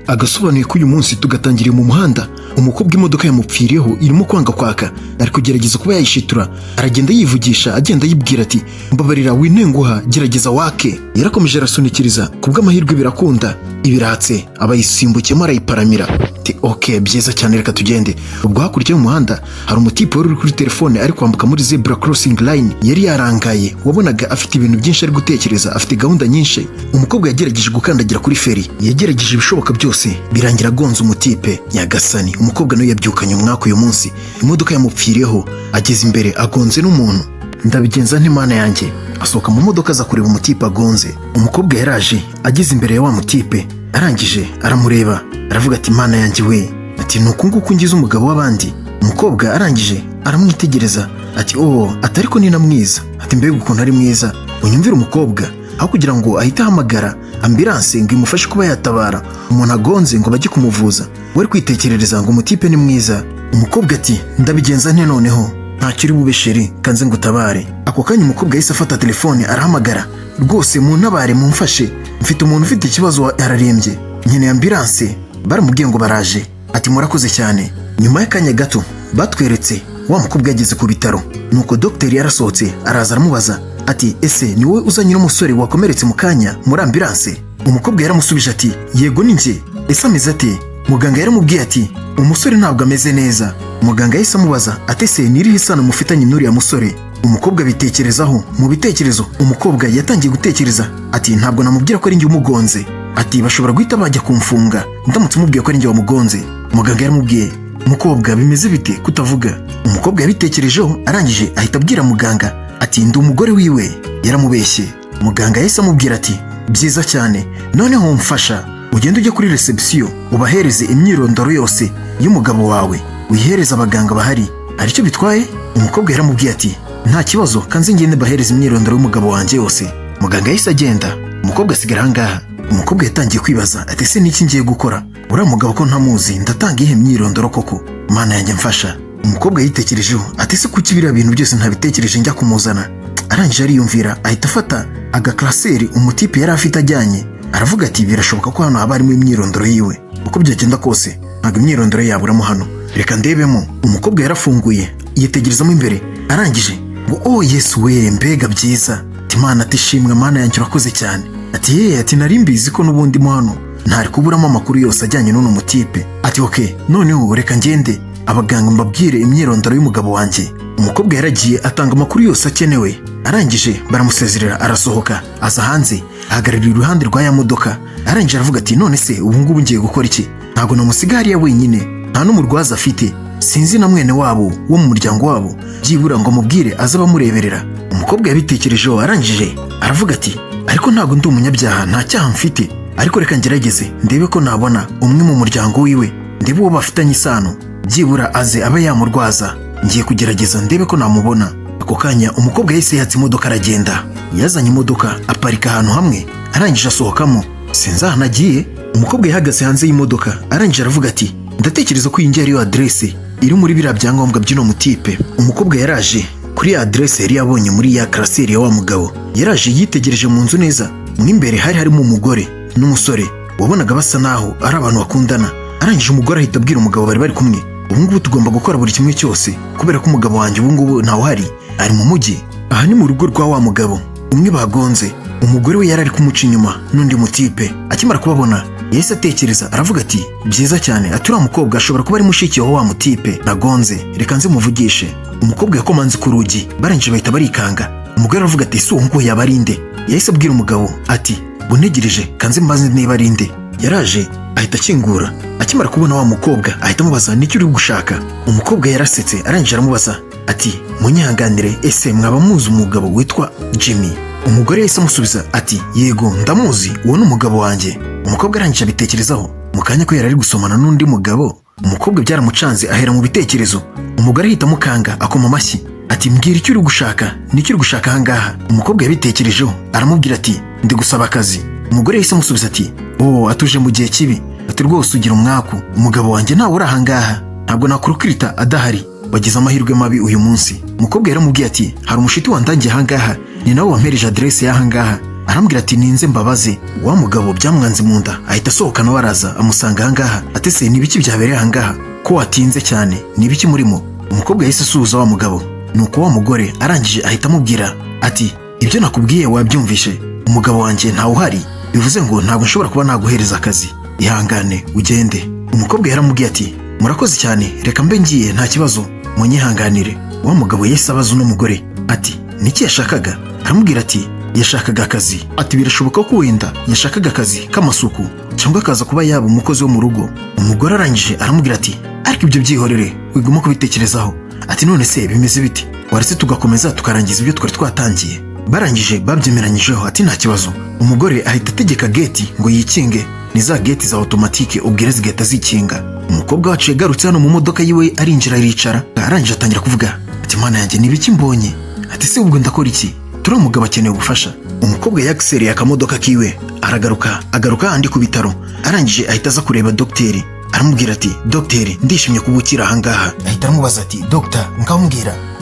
Agasobanuye ko uyu munsi tugatangiriye mu muhanda. Umukobwa imodoka yamupfiriyeho, irimo kwanga kwaka, ari kugerageza kuba yayishitura. Aragenda yivugisha, agenda yibwira ati: "Mbabarira wintenguha, gerageza wake." Yarakomeje arasunikiriza, kubw'amahirwe birakunda, ibiratse aba yisimbukiyemo, arayiparamira. Ati: "OK, byiza cyane, reka tugende." Ubwo hakurya y'umuhanda hari umutipe wari uri kuri telefone, ari kwambuka muri zebra crossing line. Yari yarangaye, wabonaga afite ibintu byinshi ari gutekereza, afite gahunda nyinshi. Umukobwa yagerageje gukandagira kuri feri, yagerageje ibishoboka byose, birangira agonze umutipe. Nyagasani, umukobwa nawe yabyukanye umwaka uyu munsi, imodoka yamupfiriyeho, ageze imbere agonze n'umuntu. Ndabigenza nte, Mana yanjye? Asohoka mu modoka, aza kureba umutipe agonze. Umukobwa yaraje, ageze imbere ya wa mutipe, arangije aramureba, aravuga ati: "Mana yanjye we!" Ati: "Ni uku nguku ngize umugabo w'abandi." Umukobwa arangije aramwitegereza, ati: "Oh," ati, "ariko ni na mwiza." Ati: "Mbega ukuntu ari mwiza!" Unyumvire, umukobwa aho kugira ngo ahite ahamagara ambulance ngo imufashe kuba yatabara umuntu agonze ngo bajye kumuvuza, we ari kwitekerereza ngo umutipe ni mwiza. Umukobwa ati: "Ndabigenza nte noneho?" "Ntacyo uri bube, chéri, kanze ngo utabare." Ako kanya umukobwa yahise afata telefone, arahamagara: "Rwose muntabare, mumfashe, mfite umuntu ufite ikibazo, ararembye, nkeneye ambulance." Baramubwiye ngo baraje. Ati: "Murakoze cyane." Nyuma y'akanya gato batweretse wa mukobwa yageze ku bitaro. Nuko dogiteri yarasohotse, araza, aramubaza ati: "Ese ni wowe uzanye n'umusore wakomeretse mu kanya muri ambulance?" Umukobwa yaramusubije ati: "Yego, ni njye. Ese ameze ate?" Muganga yaramubwiye ati: "Umusore ntabwo ameze neza." Muganga yahise amubaza ati: "Ese ni irihe sano mufitanye n'uriya musore?" Umukobwa abitekerezaho. Mu bitekerezo umukobwa yatangiye gutekereza ati: "Ntabwo namubwira ko ari njye umugonze." Ati: "Bashobora guhita bajya kumfunga ndamutse umubwiye ko ari njye wamugonze." Muganga yaramubwiye: "Mukobwa, bimeze bite kutavuga?" Umukobwa yabitekerejeho, arangije ahita abwira muganga ati: "Ndi umugore wiwe." Yaramubeshye. Muganga yahise amubwira ati: "Byiza cyane, noneho mfasha ugende ujye kuri reception, ubahereze imyirondoro yose y'umugabo wawe, uyihereze abaganga bahari. Hari icyo bitwaye?" Umukobwa yaramubwiye ati: "Nta kibazo, kanze ngende bahereze imyirondoro y'umugabo wanjye yose." Muganga yahise agenda, umukobwa asigara ahangaha. Umukobwa yatangiye kwibaza ati: "Ese niki ngiye gukora? Uriya mugabo ko ntamuzi, ndatanga iyihe myirondoro koko? Mana yanjye, mfasha." Umukobwa yitekerejeho ati: "Ese kuki biriya bintu byose ntabitekereje njya kumuzana?" Arangije ariyumvira, ahita afata agaclasseur umutipe yari afite ajyanye, aravuga ati: "Birashoboka ko hano haba harimo imyirondoro yiwe. Uko byagenda kose ntabwo imyirondoro ye yaburamo hano, reka ndebemo." Umukobwa yarafunguye, yitegerezamo imbere, arangije ngo: "Oh Yesu we, mbega byiza!" Ati: "Mana," ati, "shimwa Mana yanjye, urakoze cyane." Ati: "Ye," ati, "nari mbizi ko n'ubundi mo hano ntari kuburamo amakuru yose ajyanye n'uno mutipe." Ati: "OK, noneho reka ngende abaganga mbabwire imyirondoro y'umugabo wanjye." Umukobwa yaragiye, atanga amakuru yose akenewe, arangije baramusezerera, arasohoka, aza hanze, ahagarara iruhande rwa ya modoka. Arangije aravuga ati: "None se ubu ngubu ngiye gukora iki? Ntabwo namusiga hariya wenyine, nta n'umurwaza afite, sinzi na mwene wabo wo mu muryango wabo byibura ngo amubwire aze abamureberera." Umukobwa yabitekerejeho, arangije aravuga ati: "Ariko ntabwo ndi umunyabyaha, nta cyaha mfite, ariko reka ngerageze ndebe ko nabona umwe mu muryango wiwe, ndebe uwo bafitanye isano, byibura aze abe yamurwaza. Ngiye kugerageza ndebe ko namubona." Ako kanya umukobwa yahise yatsa imodoka, aragenda, yazanye imodoka, aparika ahantu hamwe, arangije asohokamo, sinzi ahantu agiye. Umukobwa yahagaze hanze y'imodoka, arangije aravuga ati: "Ndatekereza ko iyi ngiyi ariyo aderese iri muri biriya byangombwa by'uno mutipe." Umukobwa yaraje kuri ya aderese yari yabonye muri ya classeur ya wa mugabo. Yaraje, yitegereje mu nzu neza. Mo imbere hari harimo umugore n'umusore, wabonaga basa naho ari abantu bakundana. Arangije umugore ahita abwira umugabo bari bari kumwe: "Ubu ngubu tugomba gukora buri kimwe cyose, kubera ko umugabo wanjye ubu ngubu ntawuhari, ari mu mujyi." Aha ni mu rugo rwa wa mugabo umwe bagonze. Umugore we yari ari kumuca inyuma n'undi mutipe. Akimara kubabona yahise atekereza, aravuga ati: "Byiza cyane." Ati: "Uriya mukobwa ashobora kuba ari mushiki wa wa mutipe nagonze, reka nze muvugishe." Umukobwa yakomanze ku rugi, barangije bahita barikanga. Umugore aravuga ati: "Si uwo nguwo yaba ari nde?" Yahise abwira umugabo ati: "Buntegereje, kanze mbaze niba ari nde." Yaraje, ahita akingura. Akimara kubona wa mukobwa ahita amubaza: "Nicyo uri gushaka?" Umukobwa yarasetse, arangije aramubaza ati: "Munyihanganire, ese mwaba muzi umugabo witwa Jimmy?" Umugore yahise amusubiza ati: "Yego, ndamuzi, uwo ni umugabo wanjye." Umukobwa arangije abitekerezaho mu kanya ko yari ari gusomana n'undi mugabo. Umukobwa byaramucanze, ahera mu bitekerezo. Umugore ahita amukanga, akoma amashyi, ati: "Mbwira icyo uri gushaka, nicyo uri gushaka ahangaha?" Umukobwa yabitekerejeho, aramubwira ati: "Ndi gusaba akazi." Umugore yahise amusubiza ati: "Oh, atuje mu gihe kibi." Ati: "Rwose ugira umwaku, umugabo wanjye ntawe uri ahangaha, ntabwo nakurecruita adahari, wagize amahirwe mabi uyu munsi." Umukobwa yaramubwiye ati: "Hari umushuti wandangiye ahangaha, ni nawe wampereje aderese y'ahangaha." Arambwira ati ninze mbabaze. Wa mugabo byamwanze mu nda, ahita asohoka nawe araza amusanga ahangaha, ati se ni ibiki byabereye ahangaha ko watinze cyane? Ni ibiki murimo? Umukobwa yahise asuhuza wa mugabo, nuko wa mugore arangije ahita amubwira ati ibyo nakubwiye wabyumvishe, umugabo wanjye ntawe uhari, bivuze ngo ntabwo nshobora kuba naguhereza akazi, ihangane ugende. Umukobwa yaramubwiye ati murakoze cyane, reka mbe ngiye, nta kibazo, munyihanganire. Wa mugabo yahise abaza uno mugore ati niki yashakaga? Aramubwira ati yashakaga akazi. Ati birashoboka ko wenda yashakaga akazi k'amasuku cyangwa akaza kuba yaba umukozi wo mu rugo. Umugore arangije aramubwira ati ariko ibyo byihorere, wiguma kubitekerezaho. Ati none se bimeze bite, waretse tugakomeza tukarangiza ibyo twari twatangiye? Barangije babyemeranyijeho, ati nta kibazo. Umugore ahita ategeka gate ngo yikinge, ni za gate za automatique ubwira zigahita zikinga. Umukobwa wacu yagarutse hano mu modoka yiwe, arinjira aricara, arangije atangira kuvuga ati mana yanjye, ni ibiki mbonye? Ati se ubwo ndakora iki? Turiya mugabo akeneye ubufasha. Umukobwa yagisereye akamodoka kiwe aragaruka, agaruka ahandi ku bitaro, arangije ahita aza kureba dogiteri, aramubwira ati dogiteri, ndishimye kuba ukiri ahangaha. Ahita aramubaza ati dogita, ngaho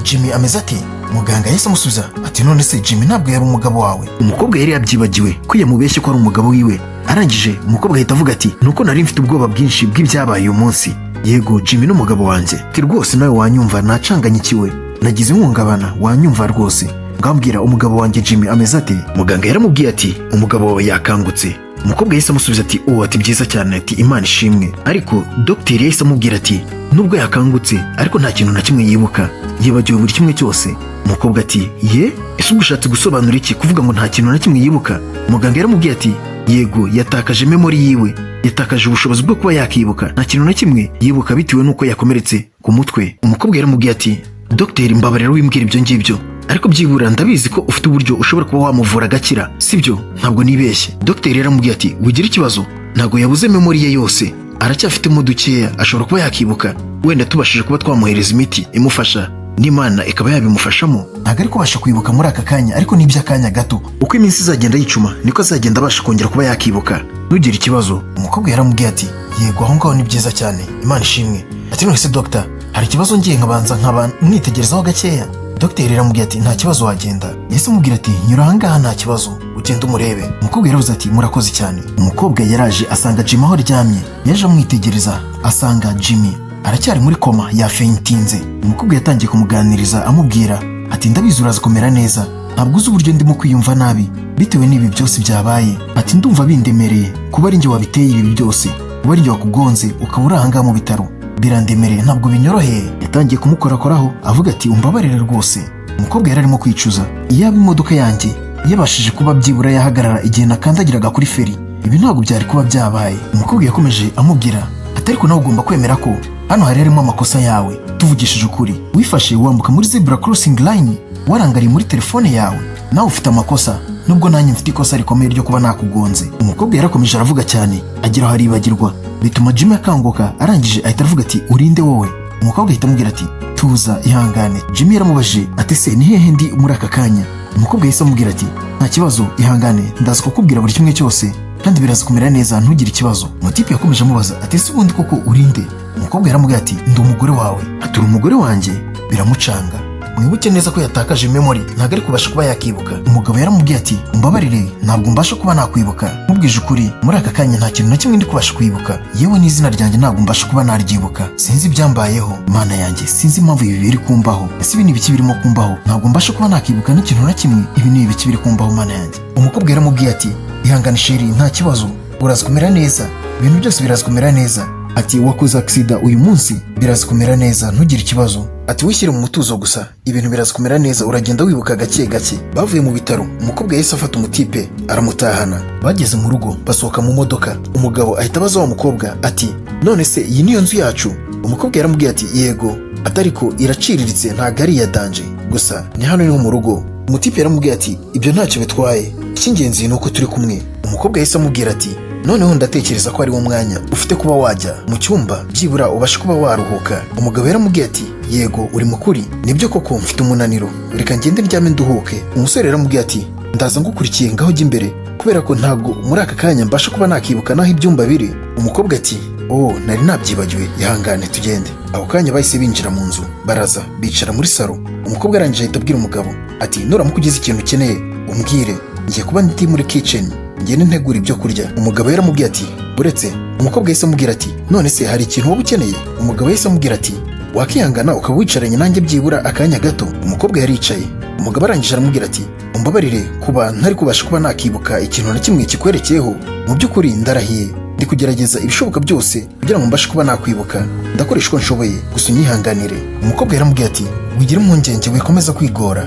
Jimmy ameze ate? Muganga yahise amusubiza ati none se Jimmy ntabwo yari umugabo wawe? Umukobwa yari yabyibagiwe ko yamubeshye ko ari umugabo wiwe. Arangije umukobwa ahita avuga ati nuko nari mfite ubwoba bwinshi bw'ibyabaye uyu munsi, yego Jimmy n'umugabo wanjye. Ati rwose nawe wanyumva, nacanganyikiwe, nagize ihungabana, wanyumva rwose, ngambwira umugabo wanjye Jimmy ameze ate? Muganga yaramubwiye ati umugabo wawe yakangutse. Umukobwa yahise amusubiza ati oh, ati byiza cyane, ati Imana ishimwe. Ariko dogiteri yahise amubwira ati nubwo yakangutse ariko nta kintu na kimwe yibuka, yibagiwe buri kimwe cyose. Umukobwa ati ye, ese ubwo ushatse gusobanura iki kuvuga ngo nta kintu na kimwe yibuka? Muganga yaramubwiye ati yego, yatakaje memory yiwe, yatakaje ubushobozi bwo kuba yakibuka, nta kintu na kimwe yibuka bitewe n'uko yakomeretse ku mutwe. Umukobwa yaramubwiye ati dogiteri, mbabarira wimbwira ibyo ngibyo, ariko byibura ndabizi ko ufite uburyo ushobora kuba wamuvura agakira, sibyo? Ntabwo nibeshye? Dogiteri yaramubwiye ati wigira ikibazo, ntabwo yabuze memory ye yose, aracyafitemo dukeya ashobora kuba yakibuka, wenda tubashije kuba twamuhereza imiti imufasha n'Imana ikaba yabimufashamo. Ntabwo ari kubasha kwibuka muri aka kanya, ariko ni iby'akanya gato, uko iminsi izagenda yicuma niko azagenda abasha kongera kuba yakibuka, ntugire ikibazo. Umukobwa yaramubwiye ati yego, aho ngaho ni byiza cyane, Imana ishimwe. Ati none se dogita, hari ikibazo ngiye nkabanza nkaba mwitegerezaho gakeya? Dogiteri yaramubwiye ati nta kibazo, wagenda. Yahise amubwira ati nyura ahangaha, nta kibazo, ugende umurebe. Umukobwa yaravuze ati murakoze cyane. Umukobwa yaraje asanga Jimmy aho aryamye, yaje amwitegereza asanga Jimmy aracyari muri koma, yafentinze. Umukobwa yatangiye kumuganiriza amubwira ati ndabizi uraza kumera neza, ntabwo uzi uburyo ndimo kwiyumva nabi bitewe n'ibi byose byabaye. Ati ndumva bindemereye kuba ari njye wabiteye ibi byose, kuba ari njye wakugonze ukaba uri ahangaha mu bitaro, birandemereye, ntabwo binyoroheye. Yatangiye kumukorakoraho avuga ati umbabarire rwose. Umukobwa yari arimo kwicuza, iyaba imodoka yanjye yabashije kuba byibura yahagarara igihe nakandagiraga kuri feri, ibi ntabwo byari kuba byabaye. Umukobwa yakomeje amubwira ati ariko nawe ugomba kwemera ko hano hari harimo amakosa yawe, tuvugishije ukuri, wifashe wambuka muri zebra crossing line warangariye muri telefone yawe, nawe ufite amakosa, nubwo nanjye mfite ikosa rikomeye ryo kuba nakugonze. Umukobwa yarakomeje aravuga cyane agera aho aribagirwa, bituma Jimmy akanguka, arangije ahita aravuga ati urinde wowe? Umukobwa ahita amubwira ati tuza, ihangane. Jimmy yaramubajije ati se ni hehe ndi muri aka kanya? Umukobwa yahise amubwira ati nta kibazo, ihangane, ndaza kukubwira buri kimwe cyose kandi biraza kumera neza, ntugire ikibazo. Mutipe yakomeje amubaza ati ese ubundi koko urinde? Umukobwa yaramubwiye ati ndi umugore wawe. Ati uri umugore wanjye? Biramucanga. Mwibuke neza ko yatakaje memory, ntabwo ari kubasha kuba yakibuka. Umugabo yaramubwiye ati umbabarire, ntabwo mbasha kuba nakwibuka, nkubwije ukuri muri aka kanya nta kintu na kimwe ndi kubasha kwibuka, yewe n'izina ryanjye ntabwo mbasha kuba naryibuka, sinzi ibyambayeho, Mana yanjye, sinzi impamvu ibi biri kumbaho. Ese ibi ni ibiki birimo kumbaho? Ntabwo mbasha kuba nakibuka n'ikintu na kimwe, ibi ni ibiki biri kumbaho, Mana yanjye? Umukobwa yaramubwiye ati ihangane chéri, nta kibazo, uraza kumera neza, ibintu byose biraza kumera neza. Ati wakoze accident uyu munsi, biraza kumera neza, ntugire ikibazo. Ati wishyire mu mutuzo gusa, ibintu biraza kumera neza, uragenda wibuka gake gake. Bavuye mu bitaro, umukobwa yahise afata umutipe aramutahana. Bageze mu rugo basohoka mu modoka, umugabo ahita abaza wa mukobwa ati none se iyi niyo nzu yacu? Umukobwa yaramubwiye ati yego, ati ariko iraciriritse, ntabwo ari iya danger, gusa ni hano niho mu rugo. Umutipe yaramubwiye ati ibyo ntacyo bitwaye, icy'ingenzi ni uko turi kumwe. Umukobwa yahise amubwira ati noneho ndatekereza ko ari wo mwanya ufite kuba wajya mu cyumba, byibura ubashe kuba waruhuka. Umugabo yaramubwiye ati yego, uri mukuri, nibyo koko mfite umunaniro, reka ngende ndyame nduhuke. Umusore yaramubwiye ati ndaza ngukurikiye, ngaho jya imbere, kubera ko ntabwo muri aka kanya mbasha kuba nakibuka n'aho ibyumba biri. Umukobwa ati oh, nari nabyibagiwe, ihangane tugende. Ako kanya bahise binjira mu nzu, baraza bicara muri salo. Umukobwa arangije ahita abwira umugabo ati nuramuka ugize ikintu ukeneye umbwire. Ngiye kuba ndi muri kitchen, ngende ntegura ibyo kurya. Umugabo yaramubwiye ati: "Uretse." Umukobwa yahise amubwira ati: "None se hari ikintu waba ukeneye?" Umugabo yahise amubwira ati: "Wakihangana ukaba wicaranye nanjye byibura akanya gato?" Umukobwa yaricaye. Umugabo arangije aramubwira ati: "Umbabarire kuba ntari kubasha kuba nakibuka ikintu na kimwe kikwerekeyeho. Mu by'ukuri ndarahiye, ndi kugerageza ibishoboka byose kugira ngo mbashe kuba nakwibuka. Ndakoresha uko nshoboye, gusa unyihanganire." Umukobwa yaramubwiye ati: "Wigira impungenge, wikomeza kwigora,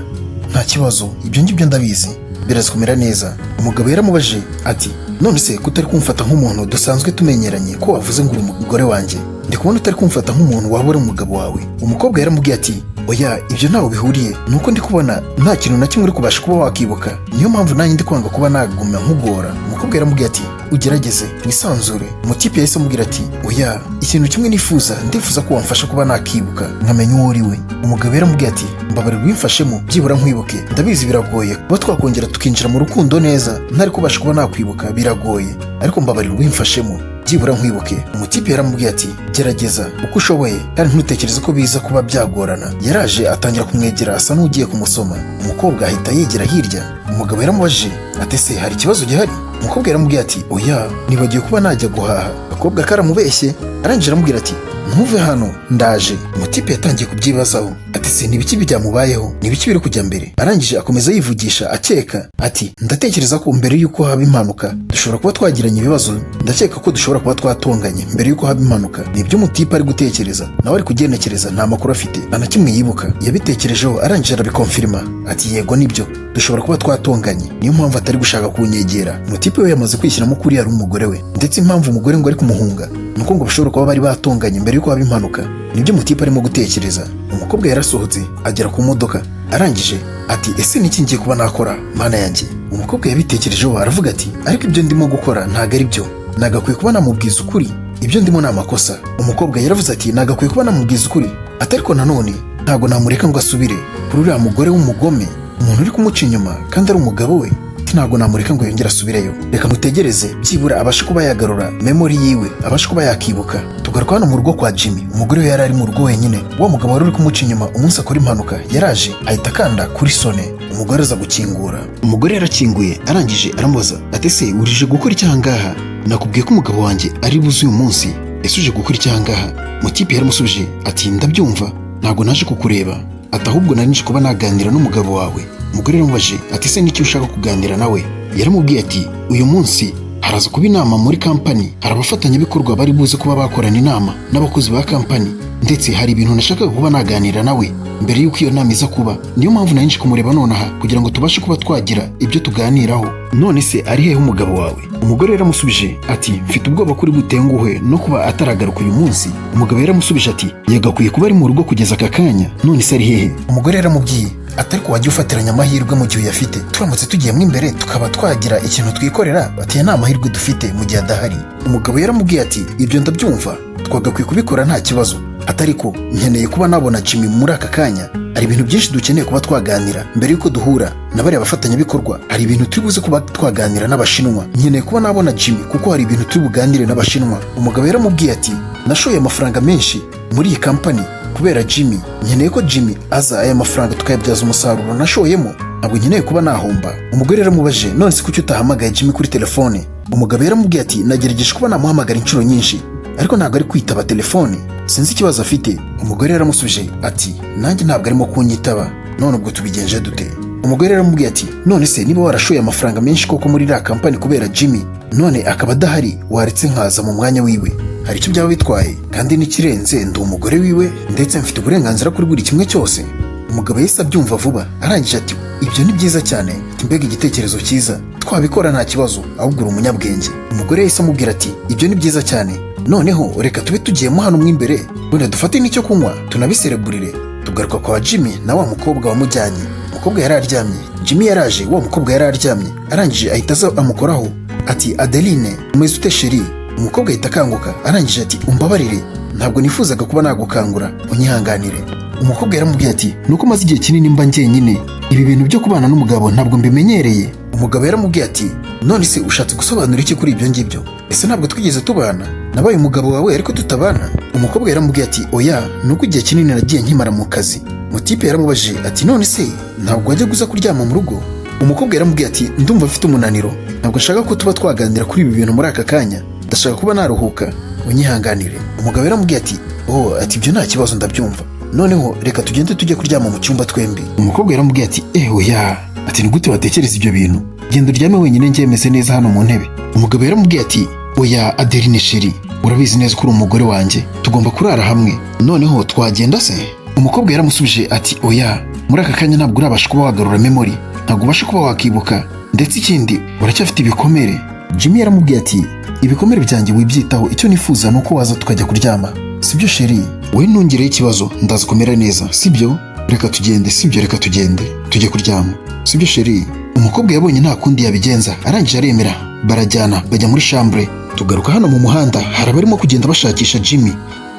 nta kibazo, ibyo ngibyo ndabizi, biraza kumera neza." Umugabo yaramubajije ati: "None se kutari kumfata nk'umuntu dusanzwe tumenyeranye, ko wavuze ngo uri umugore wanjye, ndi kubona utari kumfata nk'umuntu waba uri umugabo wawe?" Umukobwa yaramubwiye ati: "Oya, ibyo ntaho bihuriye, ni uko ndi kubona nta kintu na kimwe uri kubasha kuba wakibuka, niyo mpamvu nanjye ndi kwanga kuba naguma nkugora." Umukobwa yaramubwiye ati: "Ugerageze wisanzure." Umutipe yahise amubwira ati: "Oya, ikintu kimwe nifuza, ndifuza ko wamfasha kuba nakibuka, nkamenya uwo uri we." Umugabo yaramubwiye ati: "Mbabarira wimfashemo byibura nkwibuke. Ndabizi biragoye kuba twakongera tukinjira mu rukundo neza ntari kubasha kuba nakwibuka, biragoye, ariko mbabarira wimfashemo byibura nkwibuke." Umutipe yaramubwiye ati: "Gerageza uko ushoboye kandi ntutekereze ko biza kuba byagorana." Yaraje atangira kumwegera, asa n'ugiye kumusoma. Umukobwa ahita yegera hirya. Umugabo yaramubajije ati: "Ese hari ikibazo gihari?" Umukobwa yaramubwiye ati: "Oya, nibagiwe kuba najya guhaha." Agakobwa karamubeshye. Arangije aramubwira ati: "Ntuve hano, ndaje." Umutipe yatangiye kubyibazaho ati: "Se ni ibiki byamubayeho? Ni ibiki biri kujya mbere?" Arangije akomeza yivugisha akeka ati: "Ndatekereza ko mbere y'uko haba impanuka dushobora kuba twagiranye ibibazo. Ndakeka ko dushobora kuba twatonganye mbere y'uko haba impanuka." Ni ibyo umutipe ari gutekereza, nawe ari kugenekereza, nta makuru afite, nta na kimwe yibuka. Yabitekerejeho, arangije arabikonfirima ati: "Yego, nibyo, dushobora kuba twatonganye, niyo mpamvu atari gushaka kunyegera." Umutipe we yamaze kwishyiramo kuri yari umugore we, ndetse impamvu umugore ngo ari kumuhunga ni uko ngo bashobora kuba bari batonganye mbere y'uko haba impanuka. Nibyo umutipe arimo gutekereza. Umukobwa yarasohotse agera ku modoka, arangije ati: "Ese niki ngiye kuba nakora, Mana yanjye?" Umukobwa yabitekerejeho, aravuga ati: "Ariko ibyo ndimo gukora ntabwo ari byo, nagakwiye kuba namubwiza ukuri, ibyo ndimo ni amakosa." Umukobwa yaravuze ati: "Nagakwiye kuba namubwiza ukuri," ati: "ariko nanone ntabwo namureka ngo asubire kuri uriya mugore w'umugome, umuntu uri kumuca inyuma kandi ari umugabo we. Ntabwo namureka ngo yongere asubireyo. Reka mutegereze byibura abashe kuba yagarura memory yiwe, abashe kuba yakibuka." Tugaruka hano mu rugo kwa Jimmy. Umugore we yari ari mu rugo wenyine. Wa mugabo wari uri kumuca inyuma umunsi akora impanuka yaraje ahita akanda kuri sonne, umugore aza gukingura. Umugore yarakinguye, arangije aramubaza ati: "Ese urije gukora iki ahangaha? Nakubwiye ko umugabo wanjye ari buze uyu munsi, ese uje gukora iki ahangaha?" Mutipe yaramusubije ati: "Ndabyumva, ntabwo naje kukureba," ati: "ahubwo nari nje kuba naganira n'umugabo wawe." Umugore yaramubajije ati: "Ese niki ushaka kuganira nawe?" Yaramubwiye ati: "Uyu munsi haraza kuba inama muri kampani, hari abafatanyabikorwa bari buze kuba bakorana inama n'abakozi ba kampani, ndetse hari ibintu nashakaga kuba naganira nawe mbere y'uko iyo nama iza kuba. Niyo mpamvu nari nje kumureba nonaha kugira ngo tubashe kuba twagira ibyo tuganiraho. None se ari hehe umugabo wawe?" Umugore yaramusubije ati: "Mfite ubwoba kuri butenguhwe no kuba ataragaruka uyu munsi." Umugabo yaramusubije ati: "Yagakwiye kuba ari mu rugo kugeza aka kanya. None se ari hehe?" Umugore yaramubwiye ati: "Ariko wajya ufatiranya amahirwe mu gihe uyafite. Turamutse tugiyemo imbere tukaba twagira ikintu twikorera," ati, "aya ni amahirwe dufite mu gihe adahari." Umugabo yaramubwiye ati: "Ibyo ndabyumva, twagakwiye kubikora nta kibazo," ati: "ariko nkeneye kuba nabona Jimmy muri aka kanya. Hari ibintu byinshi dukeneye kuba twaganira mbere y'uko duhura na bariya bafatanyabikorwa. Hari ibintu turi buze kuba twaganira n'Abashinwa. Nkeneye kuba nabona Jimmy kuko hari ibintu turi buganire n'Abashinwa." Umugabo yaramubwiye ati: "Nashoye amafaranga menshi muri iyi kampani kubera Jimmy. Nkeneye ko Jimmy aza, aya mafaranga tukayabyaza umusaruro nashoyemo. Ntabwo nkeneye kuba nahomba." Umugore yaramubajije: "None se kuki utahamagaye Jimmy kuri telefone?" Umugabo yaramubwiye ati: "Nagerageje kuba namuhamagara inshuro nyinshi, ariko ntabwo ari kwitaba telefone, sinzi ikibazo afite." Umugore yaramusubije ati: "Nanjye ntabwo arimo kunyitaba. None ubwo tubigenje dute?" Umugore yaramubwiye ati: "None se niba warashoye amafaranga menshi koko muri iriya kampani kubera Jimmy, none akaba adahari, waretse nkaza mu mwanya wiwe? Hari icyo byaba bitwaye? Kandi n'ikirenze, ndi umugore wiwe, ndetse mfite uburenganzira kuri buri kimwe cyose." Umugabo yahise abyumva vuba, arangije ati: "Ibyo ni byiza cyane," ati: "mbega igitekerezo cyiza, twabikora nta kibazo, ahubwo uri umunyabwenge." Umugore yahise amubwira ati: "Ibyo ni byiza cyane, noneho reka tube tugiyemo hano mo imbere, wenda dufate n'icyo kunywa tunabisereburire." Tugaruka kwa Jimmy na wa mukobwa wamujyanye. Umukobwa yari aryamye. Jimmy yaraje, wa mukobwa yari aryamye, arangije ahita aza amukoraho ati: "Adeline, umeze ute chérie?" Umukobwa ahita akanguka, arangije ati: "Umbabarire, ntabwo nifuzaga kuba nagukangura, unyihanganire." Umukobwa yaramubwiye ati: "Nuko maze igihe kinini mba njyenyine, ibi bintu byo kubana n'umugabo ntabwo mbimenyereye." Umugabo yaramubwiye ati: "None se ushatse gusobanura iki kuri ibyo ngibyo? Ese ntabwo twigeze tubana? Nabaye umugabo wawe ariko tutabana." Umukobwa yaramubwiye ati: "Oya, nuko igihe kinini nagiye nkimara mu kazi." Mutipe yaramubajije ati: "None se ntabwo wajya guza kuryama mu rugo?" Umukobwa yaramubwiye ati: "Ndumva mfite umunaniro, ntabwo nshaka ko tuba twaganira kuri ibi bintu muri aka kanya, ndashaka kuba naruhuka, unyihanganire." Umugabo yaramubwiye ati: "Oh," ati, "ibyo nta kibazo, ndabyumva. Noneho reka tugende tujye kuryama mu cyumba twembi." Umukobwa yaramubwiye ati: "Eh, oya," ati, "ni gute watekereza ibyo bintu? Genda uryame wenyine, njye meze neza hano mu ntebe." Umugabo yaramubwiye ati: "Oya Adeline chérie, urabizi neza ko uri umugore wanjye, tugomba kurara hamwe. Noneho twagenda se?" Umukobwa yaramusubije ati: "Oya, muri aka kanya ntabwo urabasha kuba wagarura memory, ntabwo ubasha kuba wakibuka, ndetse ikindi uracyafite ibikomere." Jimmy yaramubwiye ati: "Ibikomere byanjye wibyitaho, icyo nifuza ni uko waza tukajya kuryama, sibyo chérie? Wowe ntungireho ikibazo, ndaza kumera neza, sibyo? Reka tugende, sibyo? Reka tugende tujye kuryama, sibyo chérie?" Umukobwa yabonye nta kundi yabigenza, arangije aremera, barajyana bajya muri chambre. Tugaruka hano mu muhanda, hari abarimo kugenda bashakisha Jimmy.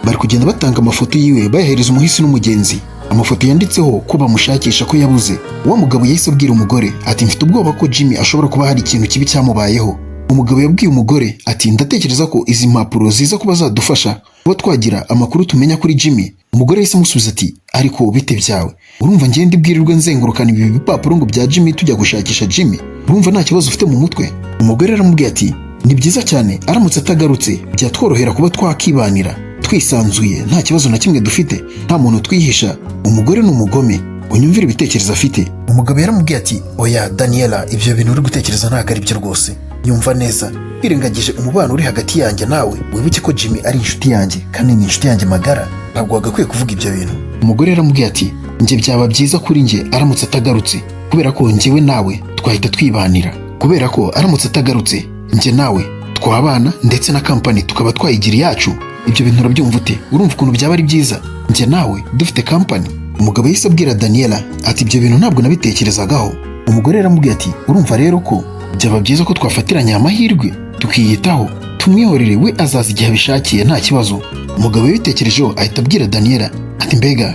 Bari kugenda batanga amafoto yiwe, bayahereza umuhisi n'umugenzi, amafoto yanditseho ko bamushakisha, ko yabuze. Wa mugabo yahise abwira umugore ati: "Mfite ubwoba ko Jimmy ashobora kuba hari ikintu kibi cyamubayeho." Umugabo yabwiye umugore ati: "Ndatekereza ko izi mpapuro ziza kuba zadufasha kuba twagira amakuru tumenya kuri Jimmy." Umugore yahise amusubiza ati: "Ariko bite byawe? Urumva ngende ibwirirwe nzengurukana ibi bipapuro ngo bya Jimmy, tujya gushakisha Jimmy? Urumva nta kibazo ufite mu mutwe?" Umugore aramubwiye ati: "Ni byiza cyane, aramutse atagarutse byatworohera kuba twakibanira twisanzuye, nta kibazo na kimwe dufite, nta muntu twihisha." Umugore ni umugome, unyumvire ibitekerezo afite. Umugabo yaramubwiye ati: "Oya Daniela, ibyo bintu uri gutekereza ntabwo ari byo rwose. Yumva neza, wirengagije umubano uri hagati yanjye nawe, wibuke ko Jimmy ari inshuti yanjye, kandi ni inshuti yanjye magara. Ntabwo wagakwiye kuvuga ibyo bintu." Umugore yaramubwiye ati: "Njye byaba byiza kuri njye aramutse atagarutse, kubera ko njyewe nawe twahita twibanira. Kubera ko aramutse atagarutse, njye nawe twabana, ndetse na company tukaba twayigira iyacu. Ibyo bintu urabyumva ute? Urumva ukuntu byaba ari byiza njye nawe dufite company?" Umugabo yahise abwira Daniela ati: "Ibyo bintu ntabwo nabitekerezagaho." Umugore yaramubwiye ati: "Urumva rero ko byaba byiza ko twafatiranye amahirwe tukiyitaho, tumwihorere, we azaza igihe abishakiye, nta kibazo." Umugabo yabitekerejeho, ahita abwira Daniela ati: "Mbega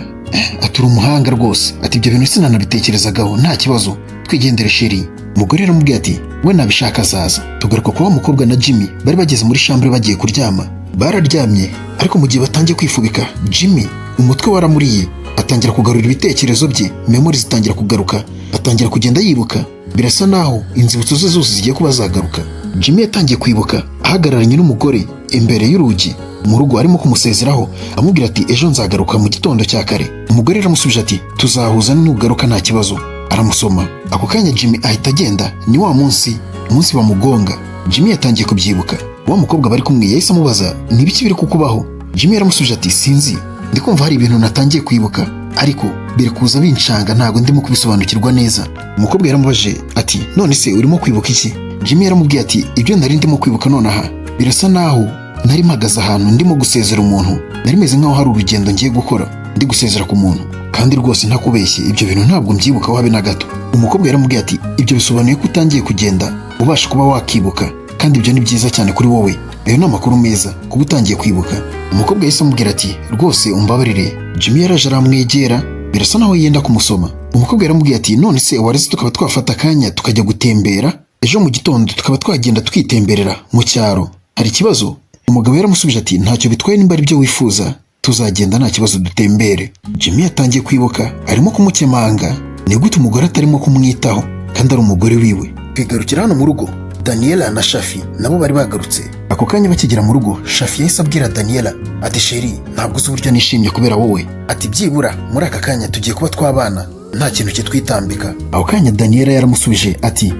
ati uri umuhanga rwose," ati, "ibyo bintu sinanabitekerezagaho, nta kibazo, twigendere chérie." Umugore yaramubwiye ati: "We nabishaka azaza." Tugaruka kuba mukobwa na Jimmy bari bageze muri chambre bagiye kuryama. Bararyamye, ariko mu gihe batangiye kwifubika, Jimmy umutwe waramuriye, atangira kugarura ibitekerezo bye, memory zitangira kugaruka, atangira kugenda yibuka. Birasa naho inzibutso ze zose zigiye kuba zagaruka. Jimmy yatangiye kwibuka ahagararanye n'umugore imbere y'urugi mu rugo, arimo kumusezeraho, amubwira ati: "Ejo nzagaruka mu gitondo cya kare." Umugore yaramusubije ati: "Tuzahuza nugaruka, nta kibazo." Aramusoma. Ako kanya Jimmy ahita agenda. Ni wa munsi, umunsi bamugonga. Jimmy yatangiye kubyibuka. Wa mukobwa bari kumwe yahise amubaza: "Ni ibiki biri kukubaho?" Jimmy yaramusubije ati: "Sinzi, ndi kumva hari ibintu natangiye kwibuka, ariko biri kuza binshanga, ntabwo ndimo kubisobanukirwa neza." Umukobwa yaramubajije ati: "None se urimo kwibuka iki?" Jimmy yaramubwiye ati: "Ibyo nari ndimo kwibuka nonaha, birasa naho nari mpagaze ahantu ndimo gusezera umuntu, nari meze nkaho hari urugendo ngiye gukora, ndi gusezera ku muntu, kandi rwose ntakubeshye, ibyo bintu ntabwo mbyibukaho habe na gato." Umukobwa yaramubwiye ati: "Ibyo bisobanuye ko utangiye kugenda ubasha kuba wakibuka, kandi ibyo ni byiza cyane kuri wowe. Ayo ni amakuru meza kuba utangiye kwibuka." Umukobwa yahise amubwira ati: "Rwose umbabarire." Jimmy yaraje aramwegera, birasa naho yenda kumusoma. Umukobwa yaramubwiye ati: "None se wareze tukaba twafata akanya tukajya gutembera ejo mu gitondo, tukaba twagenda twitemberera mu cyaro, hari ikibazo?" Umugabo yaramusubije ati: "Ntacyo bitwaye, nimba ari byo wifuza tuzagenda, nta kibazo, dutembere." Jimmy yatangiye kwibuka arimo kumukemanga. Ni gute umugore atarimo kumwitaho kandi ari umugore wiwe? Twigarukira hano mu rugo, Daniela na Shafi nabo bari bagarutse. Ako kanya bakigera mu rugo, Shafi yahise abwira Daniela ati: "Chérie, ntabwo uzi uburyo nishimye kubera wowe," ati, "byibura muri aka kanya tugiye kuba twabana nta kintu kitwitambika." Ako kanya Daniela yaramusubije ati: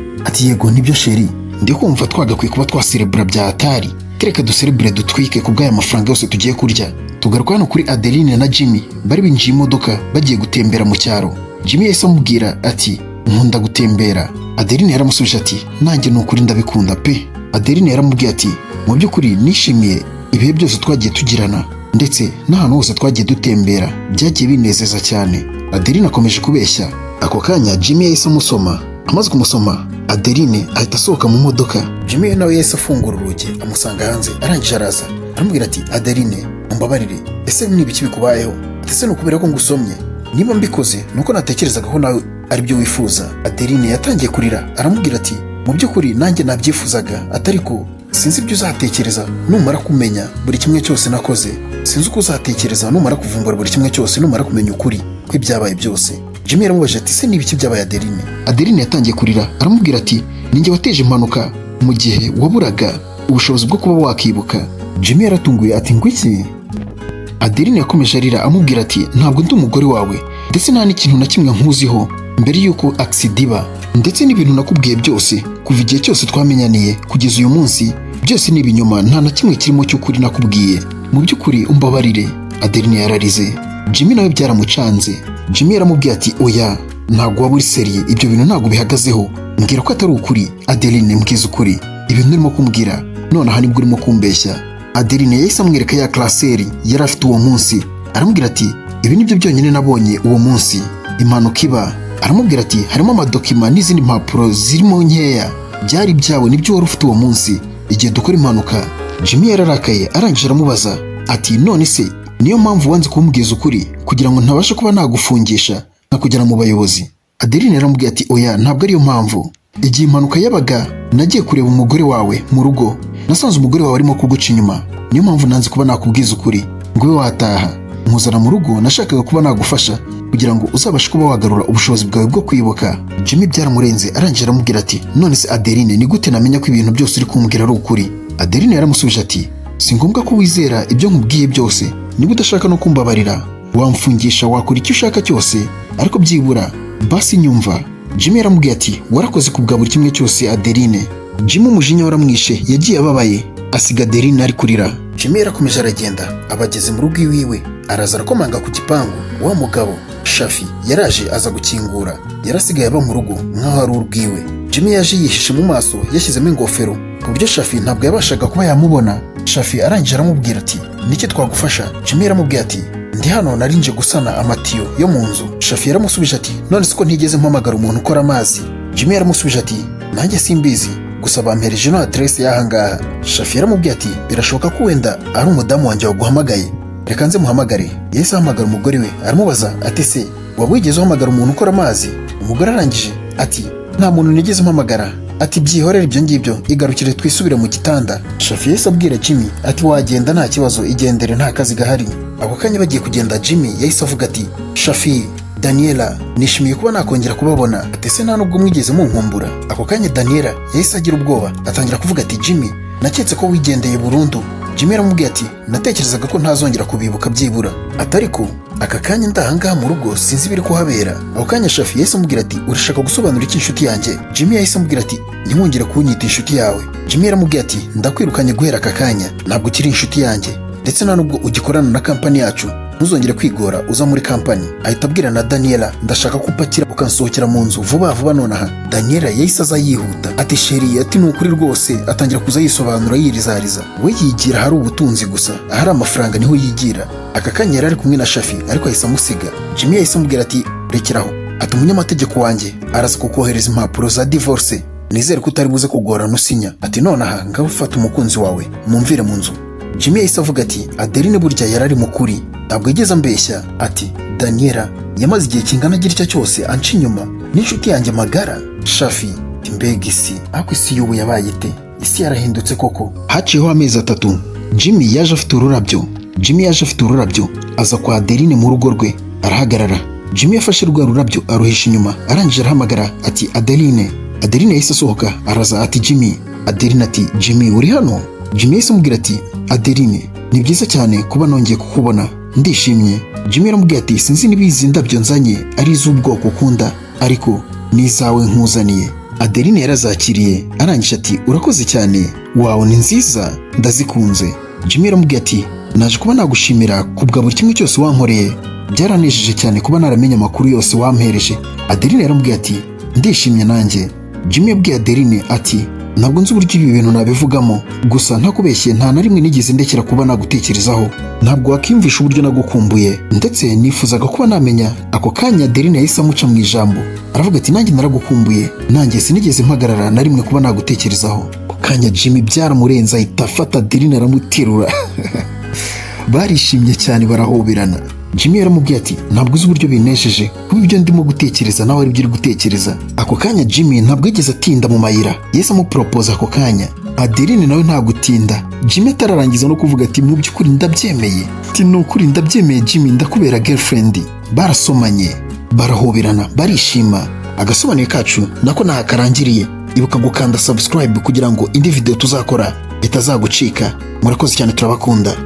"Yego nibyo chérie, ndi kumva twagakwiye kuba twaserebura bya hatari. Reka duserebure, dutwike ku bw'aya mafaranga yose tugiye kurya." Tugaruka hano kuri Adeline na Jimmy, bari binjiye imodoka bagiye gutembera mu cyaro. Jimmy yahise amubwira ati: "Nkunda gutembera." Adeline yaramusubije ati: "Nanjye ni ukuri ndabikunda pe." Adeline yaramubwiye ati: "Mu by'ukuri nishimiye ibihe byose twagiye tugirana, ndetse n'ahantu hose twagiye dutembera byagiye binezeza cyane." Adeline akomeje kubeshya. Ako kanya Jimmy yahise amusoma. Amaze kumusoma, Adeline ahita asohoka mu modoka. Jimmy nawe yahise afungura urugi, amusanga hanze, arangije araza aramubwira ati: "Adeline, umbabarire, ese ni ibiki bikubayeho? Ese ni ukubera ko ngusomye? Niba mbikoze ni uko natekerezaga ko nawe aribyo wifuza." Adeline yatangiye kurira, aramubwira ati: "Mu by'ukuri nanjye nabyifuzaga, atari ko sinzi ibyo uzatekereza numara kumenya buri kimwe cyose nakoze, sinzi uko uzatekereza numara kuvumbura buri kimwe cyose, numara kumenya ukuri kw'ibyabaye byose." Jimmy yaramubajije ati: "Se ni ibiki byabaye, Adeline?" Adeline yatangiye kurira, aramubwira ati: "Ninjye wateje impanuka mu gihe waburaga ubushobozi bwo kuba wakibuka." Jimmy yaratunguye ati: "Ngo iki?" Adeline yakomeje arira, amubwira ati: "Ntabwo ndi umugore wawe, ndetse nta n'ikintu na kimwe nkuziho mbere y'uko accident iba, ndetse n'ibintu nakubwiye byose kuva igihe cyose twamenyaniye kugeza uyu munsi, byose ni ibinyoma, nta na kimwe kirimo cy'ukuri nakubwiye. Mu by'ukuri umbabarire." Adeline yararize. Jimmy nawe byaramucanze. Jimmy yaramubwiye ati: "Oya, ntabwo waba uri sérieux, ibyo bintu ntabwo bihagazeho. Mbwira ko atari ukuri, Adeline, mbwiza ukuri. Ibintu urimo kumbwira nonaha nibwo urimo kumbeshya." Adeline yahise amwereka ya classeur yari afite uwo munsi, aramubwira ati: "Ibi nibyo byonyine nabonye uwo munsi impanuka iba." Aramubwira ati: "Harimo amadocuments n'izindi mpapuro zirimo nkeya, byari ibyawe, nibyo wari ufite uwo munsi igihe dukora impanuka." Jimmy yararakaye, arangije aramubaza ati: "None se niyo mpamvu wanze kumbwiza ukuri, kugira ngo ntabashe kuba nagufungisha nkakugera mu bayobozi?" Adeline yaramubwiye ati: "Oya, ntabwo ariyo mpamvu. Igihe impanuka yabaga nagiye kureba umugore wawe mu rugo, nasanze umugore wawe arimo kuguca inyuma. Niyo mpamvu nanze kuba nakubwiza ukuri ngo ube wataha. Nkuzana mu rugo, nashakaga kuba nagufasha kugira ngo uzabashe kuba wagarura ubushobozi bwawe bwo kwibuka." Jimmy byaramurenze, arangije aramubwira ati: "None se Adeline, ni gute namenya ko ibintu byose uri kumbwira ari ukuri?" Adeline yaramusubije ati: "Si ngombwa ko wizera ibyo nkubwiye byose. Niba udashaka no kumbabarira, wamfungisha, wakora icyo ushaka cyose, ariko byibura basi nyumva." Jimmy yaramubwiye ati: "Warakoze ku bwa buri kimwe cyose, Adeline." Jimmy umujinya waramwishe, yagiye ababaye, asiga Adeline ari kurira. Jimmy yarakomeje aragenda, abageze mu rugo iwiwe, araza arakomanga ku gipangu. Wa mugabo Shafi yaraje aza gukingura, yarasigaye aba mu rugo nk'aho ari urwiwe. Jimmy yaje yihishe mu maso, yashyizemo ingofero ku buryo Shafi ntabwo yabashaga kuba yamubona. Shafi arangije aramubwira ati: "Niki twagufasha?" Jimmy yaramubwiye ati: "Ndi hano, nari nje gusana amatiyo yo mu nzu." Shafi yaramusubije ati: "None se ko ntigeze mpamagara umuntu ukora amazi?" Jimmy yaramusubije ati: "Nanjye simbizi, gusa bampereje ino aderese y'aha ngaha." Shafi yaramubwiye ati: "Birashoboka ko wenda ari umudamu wanjye waguhamagaye, reka nze muhamagare." Yahise ahamagara umugore we, aramubaza ati: "Se waba wigeze uhamagara umuntu ukora amazi?" Umugore arangije ati: "Nta muntu nigeze mpamagara." Ati: "Byihorere ibyo ngibyo, igarukire twisubire mu gitanda." Shafi yahise abwira Jimmy ati: "Wagenda, nta kibazo, igendere, nta kazi gahari." Ako kanya bagiye kugenda, Jimmy yahise avuga ati: "Shafi, Daniela, nishimiye kuba nakongera kubabona." Ati: "Ese nta nubwo mwigeze munkumbura?" Ako kanya Daniela yahise agira ubwoba, atangira kuvuga ati: "Jimmy, naketse ko wigendeye burundu." Jimmy yaramubwiye ati: "Natekerezaga ko ntazongera kubibuka byibura." Atari ko aka kanya ndahangaha mu rugo, sinzi ibiri kuhabera. Ako kanya Shafi yahise amubwira ati: "Urashaka gusobanura iki, inshuti yanjye?" Jimmy yahise amubwira ati: "Ntiwongere kunyita inshuti yawe." Jimmy yaramubwiye ati: "Ndakwirukanye guhera aka kanya, ntabwo ukiri inshuti yanjye, ndetse nta nubwo ugikorana na kampani yacu. Ntuzongere kwigora uza muri kampani." Ahita abwira na Daniela: "Ndashaka ko upakira ukansohokera mu nzu vuba vuba nonaha." Daniela yahise aza yihuta ati: "Chéri," ati: "ni ukuri rwose." Atangira kuza yisobanura, yirizariza. We yigira ahari ubutunzi gusa, ahari amafaranga niho yigira. Aka kanya yari ari kumwe na Shafi, ariko ahise amusiga. Jimmy yahise amubwira ati: "Rekeraho." Ati: "Umunyamategeko wanjye araza kukohereza impapuro za divorce, nizere ko utari buze kugorana usinya." Ati: "Nonaha ngaho ufata umukunzi wawe mumvire mu nzu." Jimmy yahise avuga ati: "Adeline burya yari ari mukuri, ntabwo yigeze ambeshya." Ati: "Daniela yamaze igihe kingana gitya cyose anca inyuma n'inshuti yanjye magara Shafi." Mbega isi! Ariko isi y'ubu yabaye ite? Isi yarahindutse koko. Haciyeho amezi 3, Jimmy yaje afite ururabyo. Jimmy yaje afite ururabyo, aza kwa Adeline mu rugo rwe, arahagarara. Jimmy yafashe rwa rurabyo aruhisha inyuma, arangije arahamagara ati: "Adeline." Adeline yahise asohoka araza ati: "Jimmy." Adeline ati: "Jimmy, uri hano?" Jimmy yahise amubwira ati: "Adeline, ni byiza cyane kuba nongeye kukubona, ndishimye." Jimmy yaramubwiye ati: "Sinzi niba izi ndabyo nzanye ari iz'ubwoko ukunda, ariko ni izawe nkuzaniye." Adeline yarazakiriye, arangije ati: "Urakoze cyane, wawe ni nziza, ndazikunze." Jimmy yaramubwiye ati: "Naje kuba nagushimira ku bwa buri kimwe cyose wankoreye, byaranejeje cyane kuba naramenye amakuru yose wampereje." Adeline yaramubwiye ati: "Ndishimye nanjye." Jimmy yabwiye Adeline ati: "Ntabwo nzi uburyo ibi bintu nabivugamo, gusa ntakubeshye, nta na rimwe nigeze ndekera kuba nagutekerezaho. Ntabwo wakiyumvisha uburyo nagukumbuye, ndetse nifuzaga kuba namenya." Ako kanya Adeline yahise amuca mu ijambo, aravuga ati: "Nanjye naragukumbuye, nanjye sinigeze mpagarara na rimwe kuba nagutekerezaho." Ako kanya Jimmy byaramurenze, ahita afata Adeline aramuterura, barishimye cyane, barahoberana. Jimmy yaramubwiye ati: "Ntabwo uzi uburyo binejeje kuba ibyo ndimo gutekereza nawe aribyo uri gutekereza." Ako kanya Jimmy ntabwo yigeze atinda mu mayira, yahise amuporopoza ako kanya. Adeline nawe nta gutinda, Jimmy atararangiza no kuvuga ati: "Mu by'ukuri ndabyemeye," ati: "Ni ukuri ndabyemeye Jimmy, ndakubera girlfriend." Barasomanye. Barahoberana, barishima. Agasobanuye kacu nako ntaho karangiriye. Ibuka gukanda subscribe kugira ngo indi video tuzakora itazagucika. Murakoze cyane, turabakunda.